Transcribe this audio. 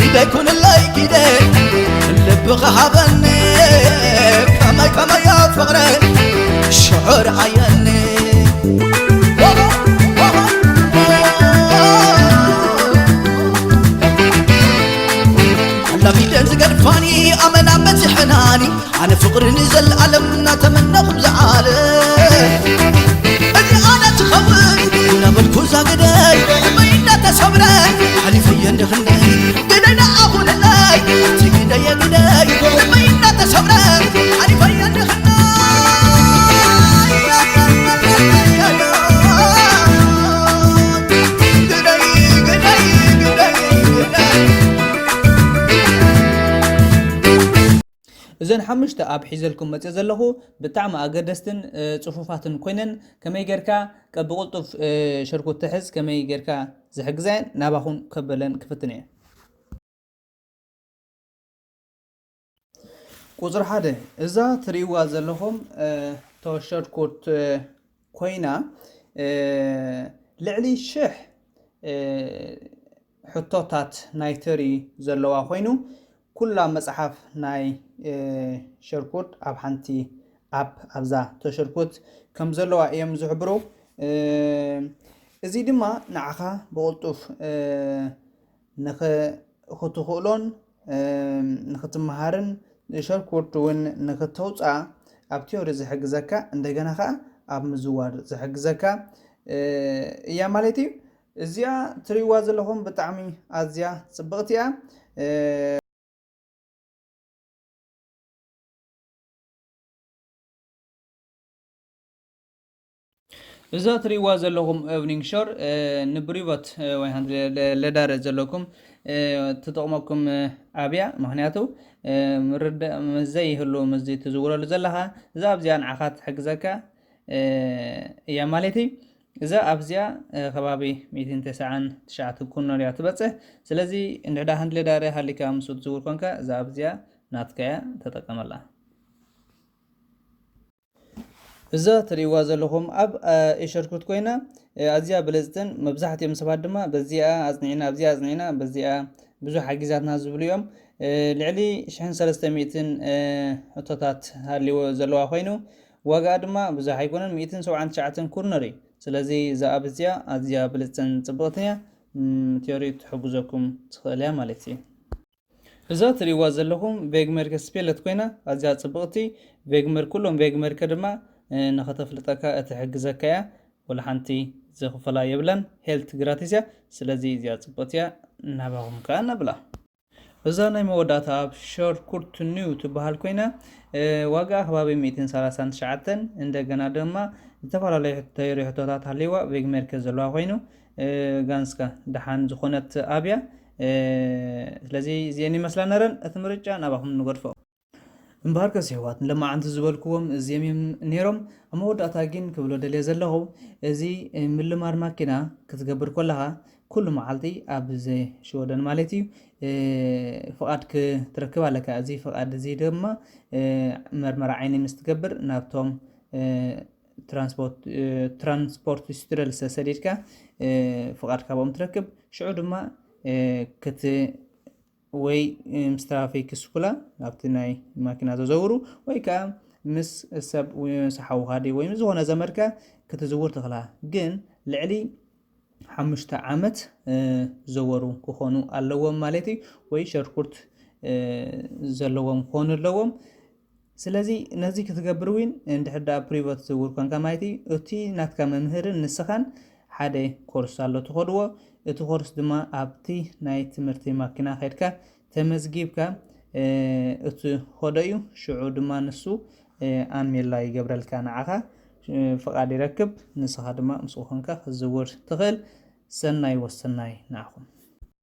ኪደ ኩንለይ ኪደ ልብኻ ሃበኒ ከመይ ከመይ ፍቕረ ሽዑር ኣየኒ ኣላሚደን ዝገድፋኒ ኣመና በቲ ሕናኒ ኣነ ፍቕሪ ንዘለኣለም እናተመነኹ ዝዓለ እዚ ኣነ ትኸውን እናበልኩ እዛ ግደይ ልበይ እናተሰብረ ሓሊፈየ እንድኽንደይ ግደይ ንኣኹንለይ እቲ ግደየ ግደይ ልበይ እናተሰብረ ሓሊፈየ እንድኽንደይ ግደይ ግደይ ግደይ ግደይ እዘን ሓሙሽተ ኣብ ሒዘልኩም መፅእ ዘለኹ ብጣዕሚ ኣገደስትን እ፣ ፅፉፋትን ኮይነን ከመይ ጌርካ ቀ- ብቕልጡፍ እ፣ ሸርኩት ትሕዝ ከመይ ጌርካ ዝሕግዛ እየን ናባኹም ከበለን ክፍትን እየ። ቁፅሪ ሓደ እዛ ትርእይዋ ዘለኹም እ፣ ተሸርኩት እ፣ ኮይና እ፣ ልዕሊ ሽሕ እ፣ ሕቶታት ናይ ተሪ ዘለዋ ኮይኑ ኩላ መፅሓፍ ናይ እ፣ ሸርኩት ኣብ ሓንቲ ኣፕ ኣብዛ ተሸርኩት ከም ዘለዋ እዮም ዝሕብሩ። እ፣ እዚ ድማ ንዓኻ ብቕልጡፍ እ፣ ንኽ- ክትኽእሎን እ፣ ንክትመሃርን ሸርኩት እውን ንክተውፅኣ ኣብ ቲዮሪ ዝሕግዘካ እንደገና ከዓ ኣብ ምዝዋር ዝሕግዘካ እ፣ እያ ማለት እዩ። እዚኣ ትርእይዋ ዘለኹም ብጣዕሚ ኣዝያ ፅብቕቲ እያ። እ፣ እዛ ትርእይዋ ዘለኹም ኤቭኒንግ ሾር ንብሪቨት ወይ ሃንድ ለዳረ ዘለኩም ትጠቕመኩም ኣብያ። ምክንያቱ ምርዳእ ምስ ዘይህሉ ምስዚ ትዝውረሉ ዘለኻ እዛ ኣብዚኣ ንዓኻ ትሕግዘካ እያ ማለት እዩ። እዛ ኣብዚኣ ከባቢ ሚእትን ተስዓን ትሽዓተ ኩርነር እያ ትበፅሕ። ስለዚ እንድሕዳ ሃንድ ለዳረ ሃሊካ ምስኡ ትዝውር ኮንካ እዛ ኣብዚኣ ናትካ እያ፣ ተጠቀመላ። እዛ ትርእይዋ ዘለኹም ኣብ ኤሸርኩት ኮይና ኣዝያ ብልጽትን መብዛሕትኦም ሰባት ድማ በዚኣ ኣጽኒዕና ኣብዚኣ ኣጽኒዕና በዚኣ ብዙሕ ሓጊዛትና ዝብሉ እዮም። ልዕሊ ሽሕን ሰለስተ ሚእትን ሕቶታት ሃልዎ ዘለዋ ኮይኑ ዋጋኣ ድማ ብዙሕ ኣይኮነን፣ ሚእትን ሰብዓን ትሽዓተን ኩርነር እዩ። ስለዚ እዛ ኣብ እዚኣ ኣዝያ ብልጽትን ጽብቕትን እያ። ቲዮሪ ትሕግዘኩም ትኽእል እያ ማለት እዩ። እዛ ትርእይዋ ዘለኹም ቬግመርከ ስፔለት ኮይና ኣዝያ ጽብቕቲ ቬግመር ኩሎም ቬግመርከ ድማ ንኸተፍልጠካ እትሕግዘካ እያ። ወላ ሓንቲ ዝኽፈላ የብላን፣ ሄልት ግራቲስ እያ። ስለዚ እዚኣ ጽብቕቲ እያ፣ ናባኹም ከኣ ነብላ። እዛ ናይ መወዳእታ ኣብ ሸርኩርት ኒው ትበሃል ኮይና ዋጋ ከባቢ ሚእትን ሰላሳን ትሽዓተን እንደገና ድማ ዝተፈላለዩ ተይሩ ሕቶታት ሃልይዋ ቬግመርከ ዘለዋ ኮይኑ ጋንስካ ደሓን ዝኾነት ኣብያ። ስለዚ እዚአን ይመስላ ነረን፣ እቲ ምርጫ ናባኹም ንገድፎ። እምበኣር ከስ የሕዋት ንለማዓንቲ ዝበልክዎም እዚኦም እዮም ነይሮም። ኣብ መወዳእታ ግን ክብሎ ደልየ ዘለኹ እዚ ምልማር ማኪና ክትገብር ከለኻ ኩሉ መዓልቲ ኣብ ሽወደን ማለት እዩ ፍቓድ ክትረክብ ኣለካ። እዚ ፍቓድ እዚ ድማ መርመራ ዓይኒ ምስ ትገብር ናብቶም ትራንስፖርት ስትረል ሰሰዲድካ ፍቓድ ካብኦም ትረክብ። ሽዑ ድማ ክት ወይ ምስ ትራፊክ ስኩላ ናብቲ ናይ ማኪና ዘዘውሩ ወይ ከዓ ምስ ሰብ ምስ ሓውኻ ድዩ ወይ ምስ ዝኾነ ዘመድካ ክትዝውር ትኽላ። ግን ልዕሊ ሓሙሽተ ዓመት ዘወሩ ክኾኑ ኣለዎም ማለት እዩ። ወይ ሸርኩርት ዘለዎም ክኾኑ ኣለዎም። ስለዚ ነዚ ክትገብር እውን እንድሕር ደኣ ፕሪቨት ዝውር ኮንካ ማለት እዩ፣ እቲ ናትካ መምህርን ንስኻን ሓደ ኮርስ ኣሎ ትኸድዎ። እቲ ኮርስ ድማ ኣብቲ ናይ ትምህርቲ ማኪና ከድካ ተመዝጊብካ እትኸዶ እዩ። ሽዑ ድማ ንሱ ኣንሜላ ይገብረልካ ንዓኻ፣ ፍቓድ ይረክብ። ንስኻ ድማ ምስኡ ኮንካ ክትዝውር ትኽእል። ሰናይ ወሰናይ ንዓኹም።